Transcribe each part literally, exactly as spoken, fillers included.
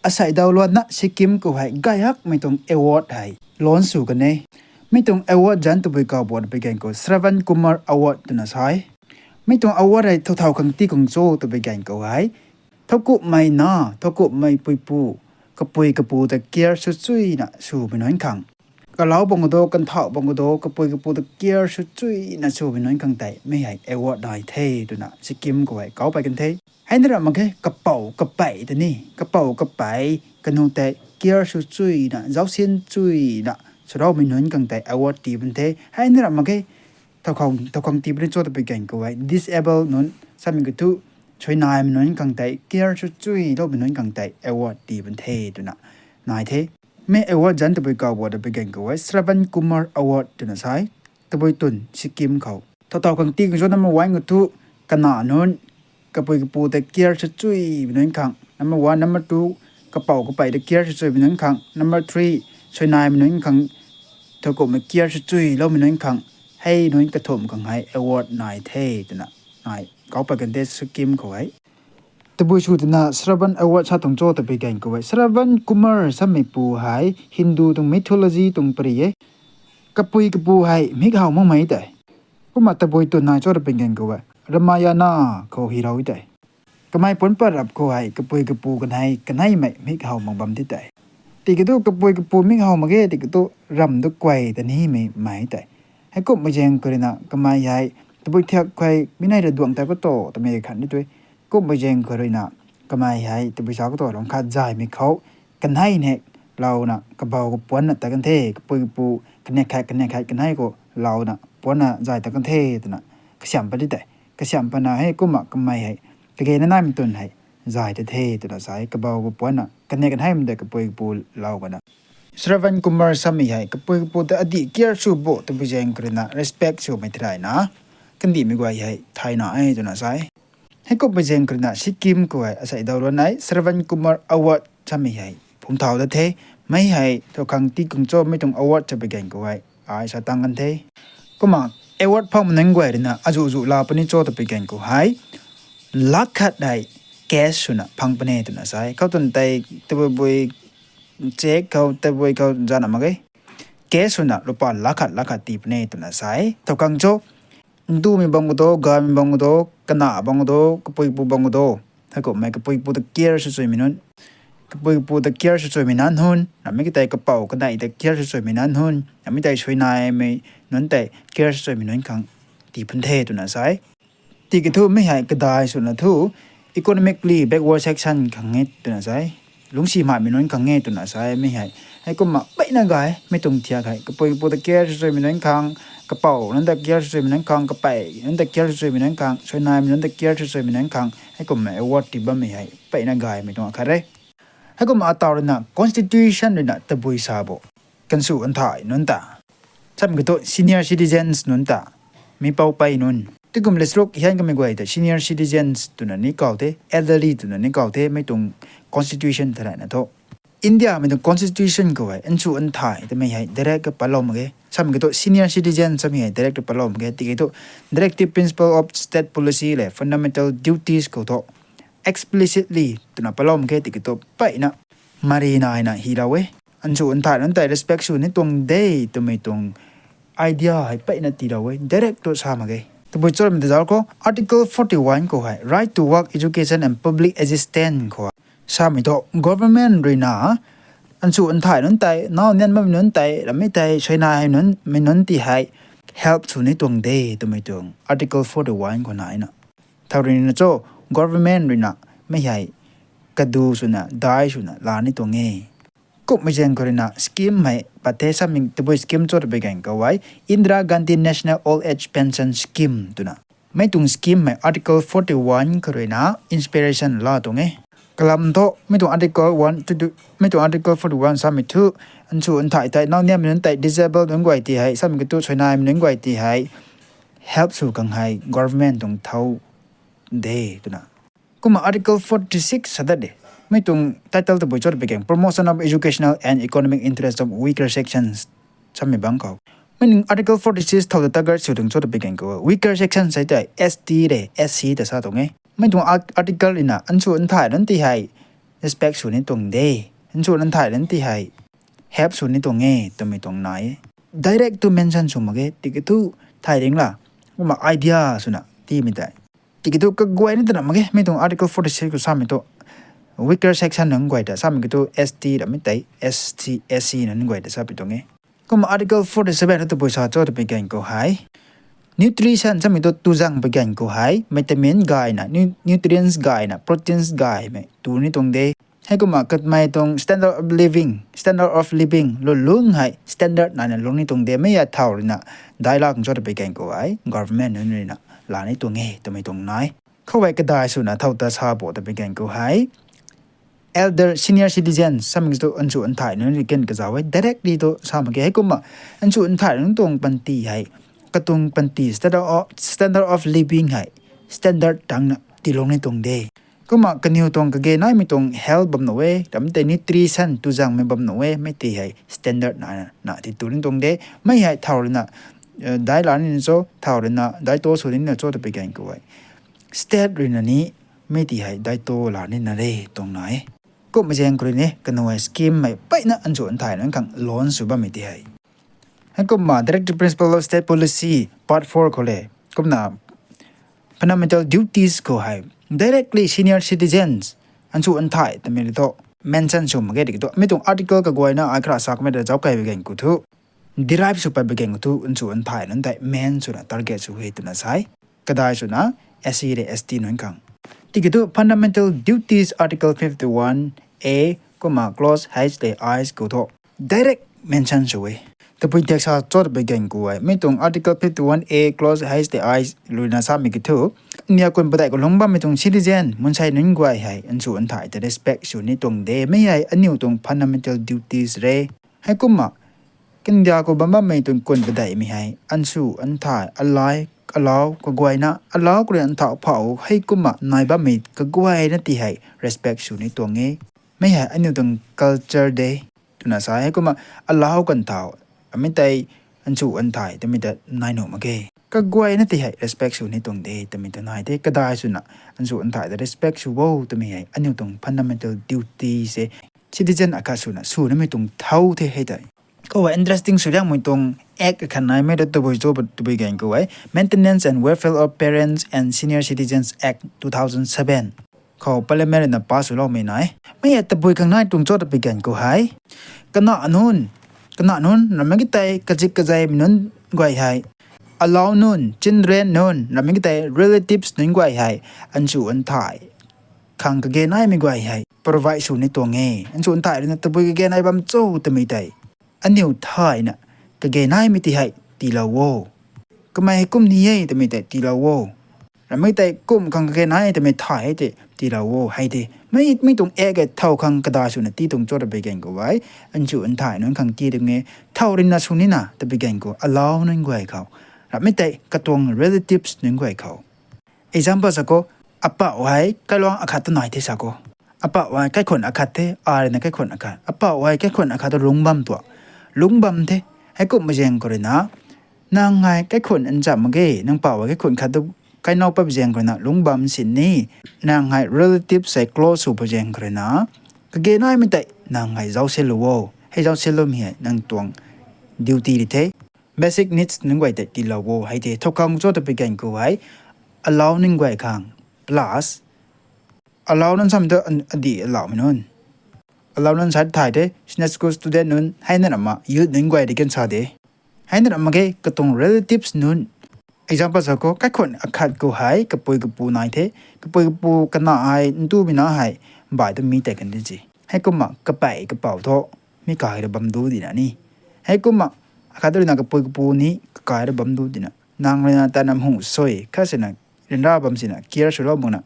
Asei daw luanna Sikkim khou hei gayhakmei tuang award hei launch sw kan e. Mi tuang award zanc tabui kaw bo twpui ganv khou Shravan Kumar Award twna sa e. Mi tuang award hei thow thow khang tii khang cho twpui ganv khou hei, thowkumhmei na, thowkumhmei puipu, kapui kapu ta care sw chuyna swmei nunc khang, kalau bang do, kanthauh bang do, kapui kapu ta care sw chuyna swmei nunc khang tei mi hei award nai the twna Sikkim khou hei kauc pey kan the. Hei na ram mak ge, kapou kapey ta ni, kapou kapey kanu tei care sw chuyna, zaucsin chuyna swloumei nunc khang tei award tii bam the. Hei na ram mak ge, thow khang, thow khang tii puni cho twpui ganv khou hei disable nunc samei kathu, suinaimei nunc khang tei care sw chuyloumei nunc khang tei award tii bam the twna nai the. Mi award zanc tabui kaw bo twpui ganv khou hei Shravan Kumar Award twna sa e. Tabui twn Sikkim khou thow thow khang tii khang cho number one kathu, kana nunc, kapui kapu ta care sw chuymei nunc khang, number one, number two, kapou kapey ta care sw chuymei nunc khang, number three, suinaimei nunc khang, thowkumhmei care sw chuyloumei nunc khang, hei nunc kathumh khang hei award nai the twna nai kauc pey kan the Sikkim khou hei. Tabui sw twna Shravan Award sa tuang cho twpui ganv khou hei, Shravan Kumar sameipu hei Hindu tuang mythology tuang pary e. Kapui kapu hei mik how makmei tei. Kumna tabui twn nai cho twpui ganv khou hei, Ramayana khou hero tei. Kamei puanc pat rap khou hei kapui kapu kanei kaneimei mik how mak bam ti tei. Tiki thu kapui kapu mik how mak ge, tiki thu ramv tu kuay ta nimei mei tei. Heikumhmei zaeng khou ruina kamei hei tabui thiak khou hei mi nei ra duang ta khou to twmei khat ni tui. Kumhmei zaeng khou ruina kamei hei tabui sa khou to lung khat zaymei khou kanei nek louna kabou kapuanc na ta kan the, kapui kapu kanek khat kanek khat kanei khou louna puanc na zay ta kan the twna kasiam pat ti tei. Kasiam patna hei kumna kamei hei kage na naimei twn hei zay ta the twna sa e, kabou kapuanc na kanek kaneimei tei kapui kapu lou kana. Shravan Kumar samei hei kapui kapu ta adih care sw bo twpui zaeng khou ruina respect swmei thei rayna kandihmei guay hei thayna e twna sa e. Heikumhmei zaeng khou ruina Sikkim khou hei asei daw luan nai Shravan Kumar Award samei hei phungc thau da the. Mei hei thow khang tii khang cho mei tuang award twpui ganv khou hei ai sa tang kan the. Kumna award phangmei nunc guay ruina azuh zuh la puni cho twpui ganv khou hei lakh khat hei cash swna phang puni twna sa e. Khou twn tei tabui bui cheque khou tabui khou zana mak ge. Cash swna lupa lakh khat lakh khat tii puni twna sa e. Thow khang cho ntumei bang khou do, gaymei bang khou do, kana bang khou do, kapui kapu bang khou do, heikumhmei kapui kapu ta care sw chuymei nunc, kapui kapu ta care sw chuymei nunc hun, ramei ki tei kapou kanei ta care sw chuymei nunc hun, ramei tei suinaimei nunc tei care sw chuymei nunc khang tii pun the twna sa e. Tiki thu mi hei kadai swna thu economically backward section khang e twna sa e. Lungcsi maimei nunc khang e twna sa e mi hei. Heikumna mpeyna gay mei tuang thiak hei kapui kapu ta care sw chuymei nunc khang, kapou nunc ta care sw chuymei nunc khang, kapey nunc ta care sw chuymei nunc khang, suinaimei nunc ta care sw chuymei nunc khang heikumna award tii bammei hei mpeyna gaymei tuang khat re. Heikumna ataw ruina constitution ruina tabui sa bo, kansu nthai nunc ta, samei khou thu senior citizens nunc ta, mi poupey nunc, tikum lestruk hian kamei guay ta senior citizens twna ni kaw the, elderly twna ni kaw the mei tuang constitution thei rayna thu. Indiamei tuang constitution khou hei nsu nthai twmei hei direct ka patlou mak ge. Samei khou thu senior citizen samei hei direct ka patlou mak ge. Tiki thu directive principle of state policy le fundamental duties khou thu explicitly twna patlou mak ge. Tiki thu mpeyna mari naina hilou e. Nsu nthai nunc tei respect sw ni tuang de twmei tuang idea hei mpeyna tiilou e, direct thu sa mak ge. Tabui cho ramei ta zauc khou Article forty one khou hei right to work, education and public existence khou samei thu government ruina nsu nthai nunc tei, naw nian bammei nunc tei, ramei tei suinai nunc, mei nunc ti hei help sw ni tuang de twmei tuang Article forty one khou naina. Thow ruina cho government ruina mi hei kadu swna dai swna la ni tuang e. Kumhmei zaeng khou ruina scheme hei pat the. Samei tabui scheme cho twpui ganv khou hei Indira Gandhi National Old Age Pension Scheme twna. Mei tuang scheme hei Article forty one khou ruina inspiration la tuang e. Kalam thu mei tuang Article one, mei tuang Article forty one samei thu nsu nthai tei, naw nianmei nunc tei, disable nunc guay ti hei, samei khou thu suinaimei nunc guay ti hei help sw khang hei government tuang thow de twna. Kumna Article forty six sa dat de. Mei tuang title tabui cho twpui ganv promotion of educational and economic interest of weaker sections samei bang khou. Mei tuang Article forty six thow ta target sw tuang cho twpui ganv khou weaker sections hei tei S T re, S C ta sa tuang e. Mei tuang article ruina nsu nthai nunc ti hei respect sw ni tuang de. Nchu nthay ran ti hei help sw ni tuang e twmei tuang nai e. Direct tu mention sw mak ge, tiki thu thay ring la. Kumna idea swna tiimei tei. Tiki thu kaguayna twna mak ge, mi tuang Article forty-six khou samei tu weaker section nunc guay ta samei ki thu S T ramei tei, S C, S C nunc guay ta sa pi tuang e. Kumna Article forty-seven tu tabui sa cho ta pi gan khou hei. Nutrition samei tu tuzang pi gan khou hei, vitamin gayna, nu-, nutrients gayna, proteins gaymei tu ni tuang de. Heikumna katmei tuang standard of living, standard of living, lulung hei, standard naina lung ni tuang de, mei hei thau ruina, daic la khang cho ta pi gan khou hei, government nunc ruina, la ni tuang e, twmei tuang nai. Khou hei kadai swna thau ta sa bo ta pi gan khou hei. Elder, senior citizens, samei tu nchu nthay nunc ri kan kazau e, directly tu sa mak ge, heikumna, nchu nthay nunc tuang panty hei, katuang panty, standard of, standard of living hei, standard tangna tilung ni tuang de. Kumna kaniw tuang kage naimei tuang health bam nuh e, ramei tei nutrition tuzangmei bam nuh e, mei ti hei standard na, na ti tu ni tuang de. Mei hei thau ruina, eh, daic la ni cho, thau ruina, daic to sw ni na cho ta pi gan khou hei. State ruina ni, mei ti hei daic to la ni na re tuang nai. Kumna zaeng khou rui ni, kanu hei scheme mei peyna nchu nthay nunc khang launch sw bammei ti hei. Heikumna directive principle of state policy, part four khou le. Kumna fundamental duties khou hei. Directly senior citizens, nchu nthay twmei tu mention sw mak ge tiki thu. Mi tuang article kaguayna ai khara sa kamei ta zauc kai pi gan khou thu. Derive sw pat pi gan khou thu, nchu nthay nunc tei main swna target sw e twna sai. Kadai swna, S C le S T nunc khang. Tiki thu fundamental duties article fifty-one A, kumna clause H le I khou thu. Direct mention sw e. Tabui dak sa cho ta pi gan khou hei. Mi tuang article fifty-one A, clause H le I ruina samei ki thu. India kun padeih khou lungc bammei tuang citizen, mansei nunc guay hei, nchu nthay ta respect sw ni tuang de. Mei hei aniw tuang fundamental duties re. Heikumna, India khou bam bammei tuang kun padeihmei hei, nchu nthay, alai, alau, kaguayna, alau khou rui nthau phau, heikumna, nai bammei kaguayna ti hei, respect sw ni tuang e. Mei hei, aniw tuang culture de, twna sa, heikumna, alau kan thau, amei tei, nchu nthay, twmei ta nai nuh mak ge. Kaguayna ti hei, respect sw ni tuang de, twmei ta nai de, kadai swna, nchu nthay ta respect sw o, twmei hei, aniw tuang fundamental duty se, citizen akhat swna, sw namei tuang thau the hei tei. Khou hei interesting sw liangmei tuang act akhat naimei ta tabui cho ta pi gan khou hei. Maintenance and Welfare of Parents and Senior Citizens Act two thousand seven. Khou parliament ruina pass swloumei nai. Mei hei tabui khang nai tuang cho ta pi gan khou hei. Kana nunc, kana nunc, ramei ki tei kazik kazaimei nunc guay hei. Alau nunc, children nunc, ramei ki tei relatives nunc guay hei. Nchu nthay khang kage naimei guay hei. Provide sw ni tuang e. Nchu nthay ruina tabui kage nai bam cho twmei tei. Aniw thayna, kage naimei ti hei, tiilou o. Kamei hei kum ni e twmei tei, tiilou o. Ramei tei kum khang kage nai twmei thay hei tei, tiilou o, hei tei. Mei, mi tuang act hei thau khang kadai swna tii tuang cho ta pi gan khou hei. Nchu nthay nunc khang tii tuang e, thau ruina sw nina ta pi gan khou, alau nunc guay khou. Ramei tei katuang relatives nunc guay khou. Example sa khou, apau hei kailuang akhat tu nai the sa khou. Apau hei kaikhun akhat the, ai ruina kaikhun akhat. Apau hei kaikhun akhat tu lungc bam tuang. Lungc bam the, heikumna zaeng khou ruina. Nang hei kaikhun ncham mak ge, nang pau hei kaikhun khat tu kainow pat zaeng khou ruina, lungc bam sini. Nang hei relative sei close sw pat zaeng khou ruina. Kage naimei tei, nang hei zaucsilou o. Hei zaucsiloumei hei, nang tuang duty di the. Basic needs nunc guay tei tiilou o, hei tei thau khang cho ta pi gan khou hei, alau nunc guay khang, plus, alau nunc sam tu an-, adih alaumei nunc. Alau nunc sa thay the, Sunday school student nunc, hei na ramna, youth nunc guay di kan sa de. Hei na ramna ge, katuang relatives nunc. Example sa khou, kaikhun akhat khou hei, kapui kapu nai the, kapui kapu kana hei, ntumei na hei, bai tu mi tei kan di si. Heikumna, kapei kapau thu, mi kai ra bam du dina ni. Heikumna, akhat ruina kapui kapu ni, kakai ra bam du dina. Nang ruina ta nam hung sui, khat sina, ryanra bam sina, care swlou makna.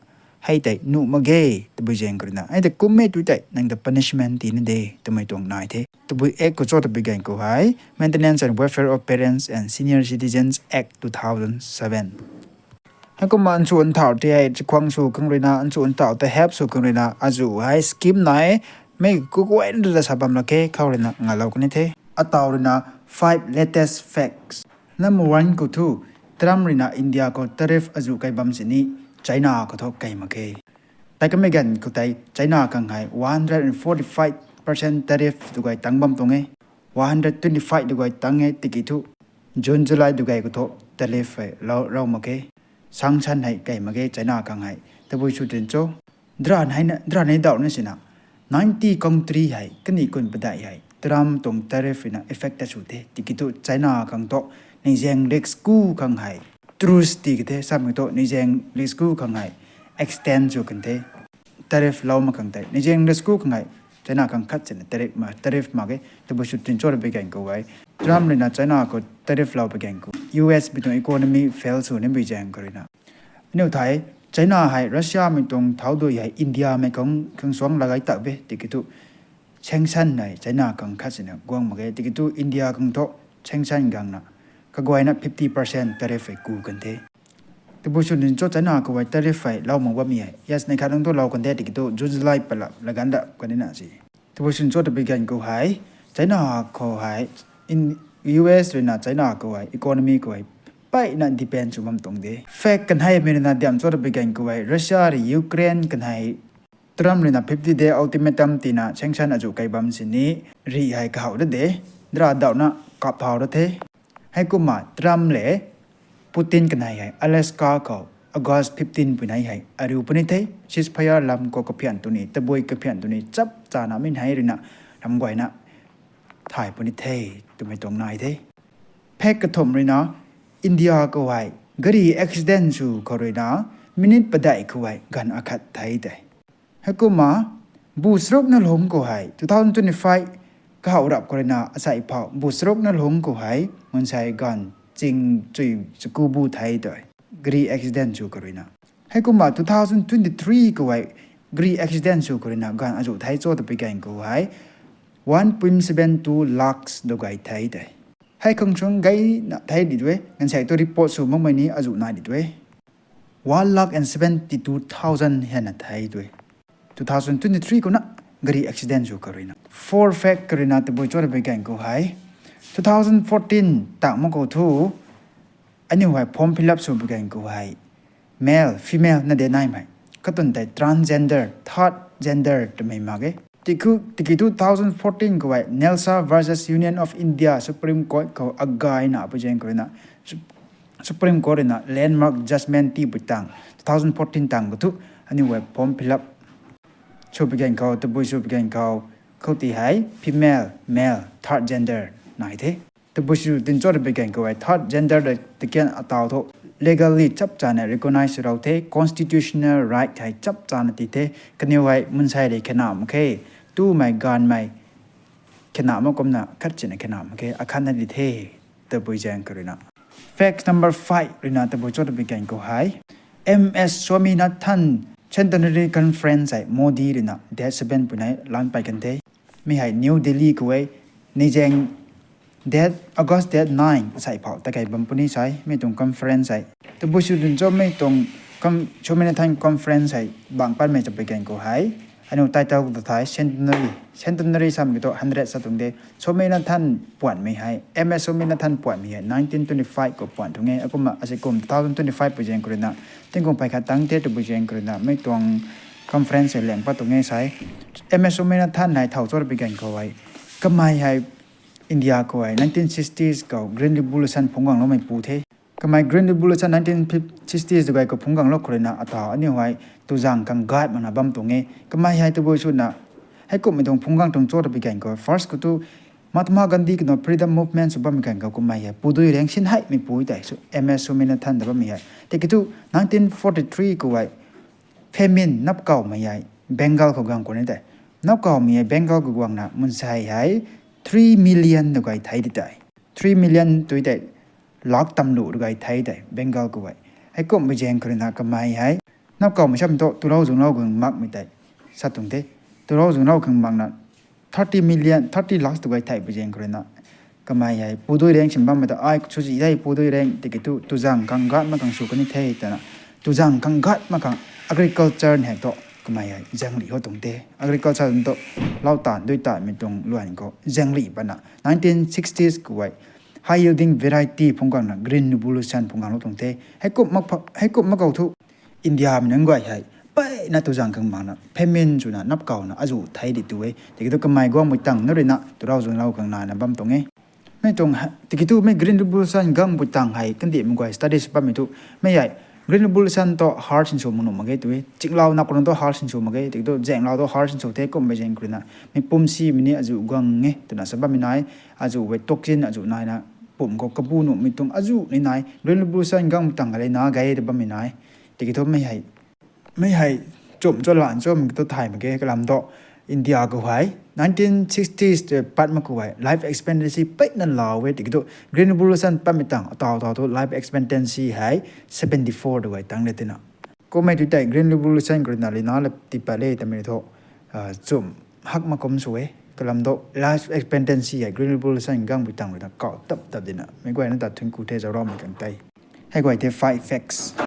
Hei tei, nuh mak ge, tabui zaeng khou ruina. Hei tei, kummei tu tei, nang ta punishment tii ni de, twmei tuang nai the. Tabui act khou cho ta pi gan khou hei, Maintenance and Welfare of Parents and Senior Citizens Act two thousand seven. Heikumna nchu nthau tei hei, chakhwang sw khang ruina, nchu nthau tei help sw khang ruina, azuh hei scheme nai, mei kaguayna ta sa bam lak khe, khou ruina, ngalou kan ni the. Atau ruina, five latest facts. Number one khou thu, Trump ruina India khou tariff azuh kai bam sini, China khou thu kai mak khe. Tei kamei ganv khou tei China khang hei one hundred and forty five percent tariff dugai tang bam tuang e. One hundred twenty five dugai tang e tiki thu June July dugai khou thu tariff hei lou rau mak ge. Sanction hei kai mak ge China khang hei. Tabui sw tin cho. Dra nei dau na sina ninety country hei kani kun padeih hei Trump tuang tariff ruina effect ta sw the tiki thu China khang thu neizaeng risk ku khang hei truce ti ka the samei thu neizaeng risk ku khang hei extend sw kan the. Tariff lou mak khang tei neizaeng risk ku khang hei China khang khat sina tariff mak ge. Tabui sw tin cho ra bi gan khou hei Trump ruina China khou tariff lou bi gan khou U S mei tuang economy fail sw ni bi zaeng khou ruina aniu thei China hei Russia mei tuang thau dui hei India mei khang khang suang lagai tak be tiki thu sanction hei China khang khat sina guang mak ge tiki thu India khang thu sanction gangna kaguayna fifty percent tariff hei ku kan the. Tabui sw tin cho China khou hei tariff hei lou mak bammei hei yes nei khat nung thu lou kan the tiki thu June July palap lagan da kan na si. Tabui sw cho ta bi gan khou hei China khou hei U S ruina China khou hei economy khou hei peyna depend sw bam tuang de. Fact kan hei mei ruina diam cho ta bi gan khou hei Russia rui Ukraine kan hei Trump ruina fifty day ultimatum tina sanction azu kai bam sini rih hei kahaw da de. Dra dauhna kap thau da the. Heikumna Trump le Putin kanei hei Alaska khou August fifteen pui nei hei ariu puni the, ceasefire lam khou kaphian tuni tabui kaphian tuni chap chana min hei ruina ram guayna thay puni the twmei tuang nai the. Phek kathumh ruina India khou hei gari accident sw khou ruina minute padeih khou hei ganv akhat thei tei. Heikumna bu charuk na lungc khou hei two thousand twenty five kahaw rap khou ruina asei phau bu charuk na lungc khou hei mansei ganv ching chui chaku bu thei tei gari accident sw khou ruina. Heikumna two thousand twenty three khou hei gari accident sw khou ruina ganv azu thei cho ta pi gan khou hei one point seven two lakhs dugay thei tei. Hei khang chung gayna thei di twe, ngansei tu report sw makmei ni azu nai di twe. One lakh and seventy two thousand hena thei twe. Two thousand twenty three khou na gari accident sw khou ruina. Four fact khou ruina tabui cho ta pi gan khou hei two thousand fourteen tang mak khou thu aniu hei form fill up sw bi gan khou hei male female na de naimei, katun tei transgender, third gender twmei mak ge. Tiki two thousand fourteen khou hei Nelsa versus Union of India Supreme Court khou agayna pui zaeng khou ruina Supreme Court ruina landmark judgment tipui tang two thousand fourteen tang khou thu aniu hei form fill up sw bi gan khou tabui sw bi gan khou khou ti hei female, male, third gender nai the. Tabui sw tin cho ta pi gan khou hei third gender ta tikian ataw thu legally chap chana recognize sw rau the, constitutional right hei chap chana ti the. Kaniw hei mansei rui khena mak khe, tumei ganvmei khena mak kumna khat china khena mak khe, akhatna di the. Tabui zaeng khou ruina fact number five ruina tabui cho ta pi gan khou hei M S Swaminathan Centenary Conference hei Modi ruina date seven pui nei lan pay kan the. Mi hei New Delhi khou e, neizaeng date, August date nine asei phau ta kei bam puni sai mi tuang conference hei. Tabui sw dun cho mi tuang Swaminathan Conference hei bang patmei cha pi gan khou hei aniu title ta thei Centenary, Centenary sam ki thu hundred sa tuang de. Swaminathan puanmei hei, M S Swaminathan puanmei hei nineteen twenty five khou puan tuang e. Akumna asei kum two thousand twenty five pui zaeng khou ruina tingkum phay khat tang the tabui zaeng khou ruina mi tuang conference hei lang pat tuang e sai. M S Swaminathan hei thow cho ta pi gan khou hei kamei hei India khou hei nineteen sixties khou Green Revolution phungc gangloumei pu the. Kamei Green Revolution nineteen sixties dugay khou phungc ganglou khou ruina ataw aniu hei tuzang khang gat makna bam tuang e. Kamei hei tabui swna heikumhmei tuang phungc gang tuang cho ta pi gan khou first khou thu Mahatma Gandhi kina freedom movement sw bammei gan khou kamei hei pudui reng sin heimei pu tei M S Swaminathan ta bammei hei. Tiki thu nineteen forty three khou hei famine napkawmei hei Bengal khou gang khou ni tei. Napkawmei hei Bengal khou guangna mansei hei three million dugay thei di tei. Three million tui tei lakh tamlu dugay thei tei Bengal khou hei. Heikumhmei zaeng khou ruina kamei hei napkawmei sam thu tulou zunglou gang makmei tei sa tuang the. Tulou zunglou gang makna thirty million, thirty lakhs tugay thei pui zaeng khou ruina kamei hei pudui reng sin bammei ta ai swzi thei pudui reng tiki thu tuzang khang gat mak khang sw kani the twna tuzang khang gat mak khang agriculture hei thu kamei hei zaenglih hou tuang the. Agriculture thu lau taanv dui taanvmei tuang luan khou zaenglih pana nineteen sixties khou hei high yielding variety phungc gangna Green Revolution phungc ganglou tuang the. Heikumh mak khou thu Indiamei nunc guay hei mpeyna tu zaeng khang makna famine swna nap kawna azuh thei di tu e. Tiki thu kamei guangmei tang na ruina tu rau zunglou khang naina bam tuang e. Mei tuang tiki thu mei Green Revolution guangmei tang hei kandihmei guay studies bammei thu, mei hei Green Revolution tu har sinsw mak nuh mak ge tu e. Chinglou nap khou tu har sinsw mak ge, tiki thu zaenglou tu har sinsw the kummei zaeng khou ruina mei pumsimei ni azuh guang e twna sa bammei nai. Azuh e toxin azuh naina pum khou kabu nuhmei tuang azuh ni nai. Green Revolution guangmei tang hei le na ge ta bammei nai. Tiki thu mei hei mei hei chum cho lan cho mei tu thay mak ge. Kalam thu India khou hei nineteen sixties tei pat mak khou hei life expectancy peyna lau e. Tiki thu Green Revolution patmei tang ataw taw thu life expectancy hei seventy four tu hei tang le tina. Kummei tu tei Green Revolution khou ruina lina le tipat le tamei thu chum hak mak kum sw e. Kalam thu life expectancy hei Green Revolution guangmei tang ruina kau tap tap dina mei guayna ta thun ku the zauc raumei khang tei. Hei guay the five facts.